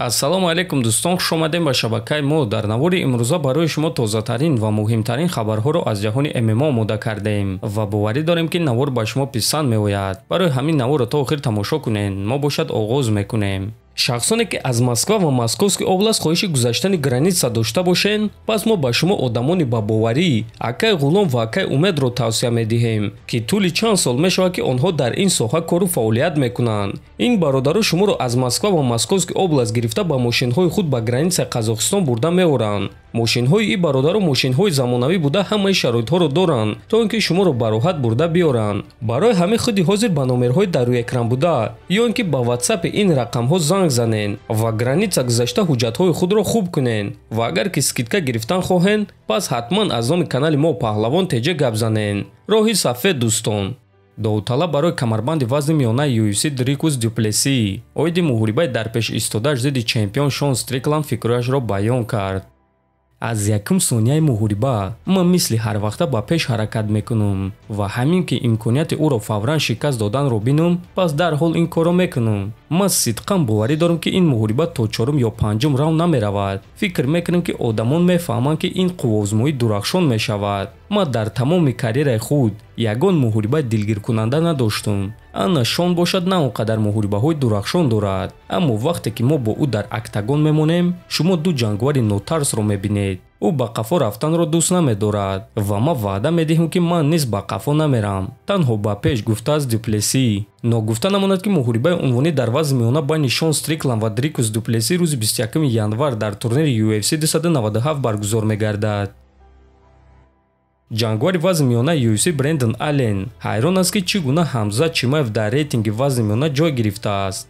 Ассалому алайкум дӯстон, хуш омадем ба шабакаи мо. Дар навори имрӯза барои шумо тозатарин ва муҳимтарин хабарҳоро аз ҷаҳони ММА омода кардаем ва боварӣ дорем, ки навор ба шумо писанд меояд. Барои ҳамин наворро то охир тамошо кунед. Мо бошад оғоз мекунем. Шахсоне ки аз Москва ва Московский область хоҳиши гузаштани граница дошта бошед, пас мо ба шумо одамони ба боварӣ, акай Ғулом ва акай Умедро тавсия медиҳем, ки тӯли чанд сол мешавад, ки онҳо дар ин соҳа кору фаъолият мекунанд. Ин бародаро шуморо аз Москва ва Московский область гирифта, ба мошинҳои худ ба границаи Қазоқистон бурда меоранд. Мошинҳои ин бародаро мошинҳои замонавӣ буда, ҳамаи шароитҳоро доранд, то ин ки шуморо ба роҳат бурда биёранд. Барои ҳамин худи ҳозир ба номерҳои дар рӯи экран буда ё ин ки ба ватсапи ин рақамҳо занг занен ва граница гузашта ҳуҷҷатҳои худро хуб кунен. Ва агар ки скидка гирифтан хоҳен, пас ҳатман аз номи канали мо Паҳлавон Теҷа гап занен. Роҳи сафед, дӯстон. Довталаб барои камарбанди вазни миёнаи UFC Дрикус Дюплеси оиди муҳорибаи дар пеш истодааш зидди чемпион Шон Стрикланд фикрҳояшро баён кард. Аз якум сонияи муҳориба ман мисли ҳарвақта ба пеш ҳаракат мекунам ва ҳамин ки имконияти ӯро фавран шикаст доданро бинам, пас дарҳол ин корро мекунам. Ман сидқан боварӣ дорам, ки ин муҳориба то чорум ё панҷум раунд намеравад. Фикр мекунам, ки одамон мефаҳманд, ки ин қувваозмоӣ дурахшон мешавад. Ман дар тамоми карьераи худ ягон муҳорибаи дилгиркунанда надоштум. Ана Шон бошад, на он қадар муҳорибаҳои дурахшон дорад, аммо вақте ки мо бо ӯ дар октагон мемонем, шумо ду ҷангвари нотарсро мебинед. Ӯ ба қафо рафтанро дӯст намедорад ва ман ваъда медиҳам, ки ман низ ба қафо намерам, танҳо ба пеш, гуфтааст Дюплеси. Ногуфта намонад, ки муҳорибаи унвонӣ дар вазни миёна байни Шон Стрикланд ва Дрикус Дюплеси рӯзи 21 январ дар турнири UFC 297 баргузор мегардад. Ҷангвари вазни миёнаи UFC Брендон Аллен ҳайрон аст, ки чӣ гуна Ҳамзат Чимаев дар рейтинги вазни миёна ҷой гирифтааст.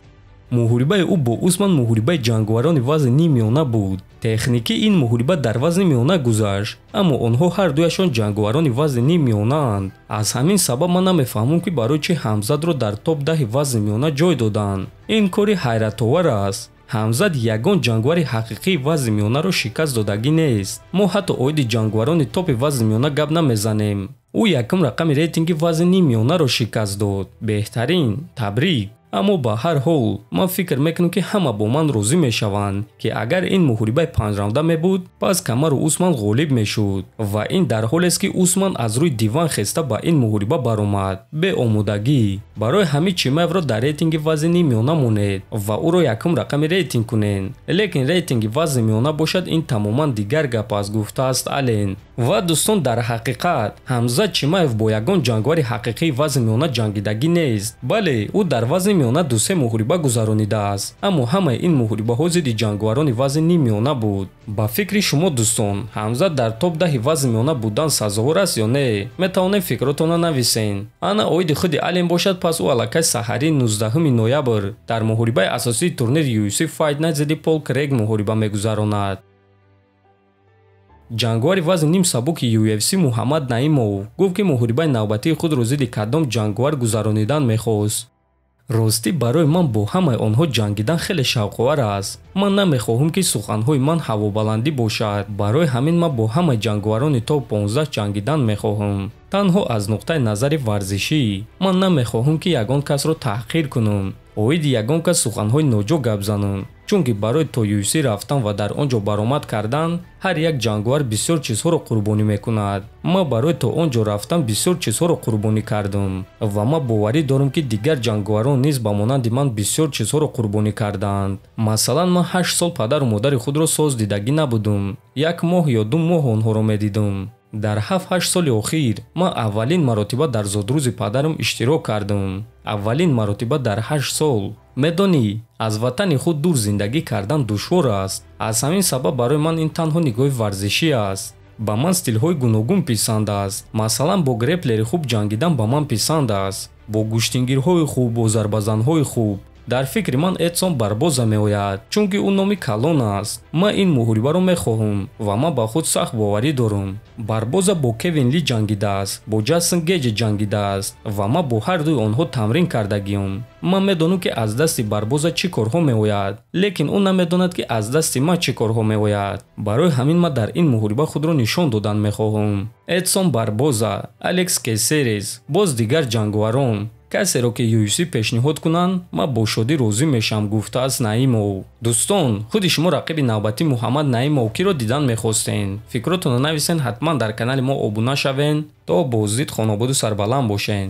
Муҳорибаи ӯ бо Усман муҳорибаи ҷангварони вазни ниммиёна буд. Техникӣ ин муҳориба дар вазни миёна гузашт, аммо онҳо ҳар дуяшон ҷангварони вазни ниммиёнаанд. Аз ҳамин сабаб ман намефаҳмам, ки барои чӣ Ҳамзатро дар топ 10-и вазни миёна ҷой доданд. Ин кори ҳайратовар аст. Ҳамзат ягон ҷангвари ҳақиқии вазни миёнаро шикаст додагӣ нест. Мо ҳатто оиди ҷангварони топи вазни миёна гап намезанем. Ӯ якум рақами рейтинги вазни ниммиёнаро шикаст дод. Беҳтарин, табрик. Аммо ба ҳар ҳол ман фикр мекунам, ки ҳама бо ман розӣ мешаванд, ки агар ин муҳорибаи панҷраунда мебуд, пас Камару Усман ғолиб мешуд. Ва ин дар ҳолест, ки Усман аз рӯи диван хеста ба ин муҳориба баромад беомодагӣ. Барои ҳамин Чимаевро дар рейтинги вазни ниммиёна монед ва ӯро якум рақами рейтинг кунед. Лекин рейтинги вазни миёна бошад, ин тамоман дигар гап аст, гуфтааст Аллен. Ва дӯстон, дар ҳақиқат Ҳамзат Чимаев бо ягон ҷангвари ҳақиқии вазни миёна ҷангидагӣ нест. Бале, ӯ дар вазни миёна ду-се муҳориба гузаронидааст, аммо ҳамаи ин муҳорибаҳо зидди ҷангварони вазни ниммиёна буд. Ба фикри шумо, дӯстон, Ҳамзат дар топ 10-и вазни миёна будан сазовор аст ё не? Метавонед фикротонро нависен. Ана оиди худи Аллен бошад, пас ӯ аллакай саҳари 19 ноябр дар муҳорибаи асосии турнири UFC Fight Night зидди Пол Крэг муҳориба мегузаронад. Ҷангвари вазни нимсабуки UFC Муҳаммад Наимов гуфт, ки муҳорибаи навбатии худро зидди кадом ҷангвар гузаронидан мехост. Ростӣ, барои ман бо ҳамаи онҳо ҷангидан хеле шавқовар аст. Ман намехоҳам, ки суханҳои ман ҳавобаландӣ бошад. Барои ҳамин ман бо ҳамаи ҷангварони топ 15 ҷангидан мехоҳам. Танҳо аз нуқтаи назари варзишӣ ман намехоҳам, ки ягон касро таҳқир кунам, оиди ягон кас суханҳои ноҷо гап занам, чунки барои то UFC рафтан ва дар он ҷо баромад кардан ҳар як ҷангвар бисёр чизҳоро қурбонӣ мекунад. Ман барои то он ҷо рафтан бисёр чизҳоро қурбонӣ кардам ва ман боварӣ дорам, ки дигар ҷангварон низ ба монанди ман бисёр чизҳоро қурбонӣ кардаанд. Масалан, ман 8 сол падару модари худро соз дидагӣ набудам, як моҳ ё 2 моҳ онҳоро медидам. Дар 7-8 соли охир ман аввалин маротиба дар зодрӯзи падарам иштирок кардам, аввалин маротиба дар 8 сол. Медонӣ, аз ватани худ дур зиндагӣ кардан душвор аст. Аз ҳамин сабаб барои ман ин танҳо нигоҳи варзишӣ аст. Ба ман стилҳои гуногун писанд аст. Масалан, бо греплери хуб ҷангидан ба ман писанд аст, бо гӯштингирҳои хуб, бо зарбазанҳои хуб. Дар фикри ман Эдсон Барбоза меояд, чунки ӯ номи калон аст. Ман ин муҳорибаро мехоҳам ва ман ба худ сахт боварӣ дорам. Барбоза бо Кевин Ли ҷангидааст, бо Ҷастин Геҷи ҷангидааст ва ман бо ҳар дуи онҳо тамрин кардагиам. Ман медонам, ки аз дасти Барбоза чӣ корҳо меояд, лекин ӯ намедонад, ки аз дасти ман чӣ корҳо меояд. Барои ҳамин ман дар ин муҳориба худро нишон додан мехоҳам. Эдсон Барбоза, Алекс Касерес, боз дигар ҷангварон. Касеро ки UFC пешниҳод кунанд, ман бо шодӣ розӣ мешавам, гуфтааст Наимов. Дӯстон, худи шумо рақиби навбатии Муҳаммад Наимов киро дидан мехостен? Фикротонро нависен, ҳатман дар канали мо обуна шавен, то боздид хонободу сарбаланд бошен.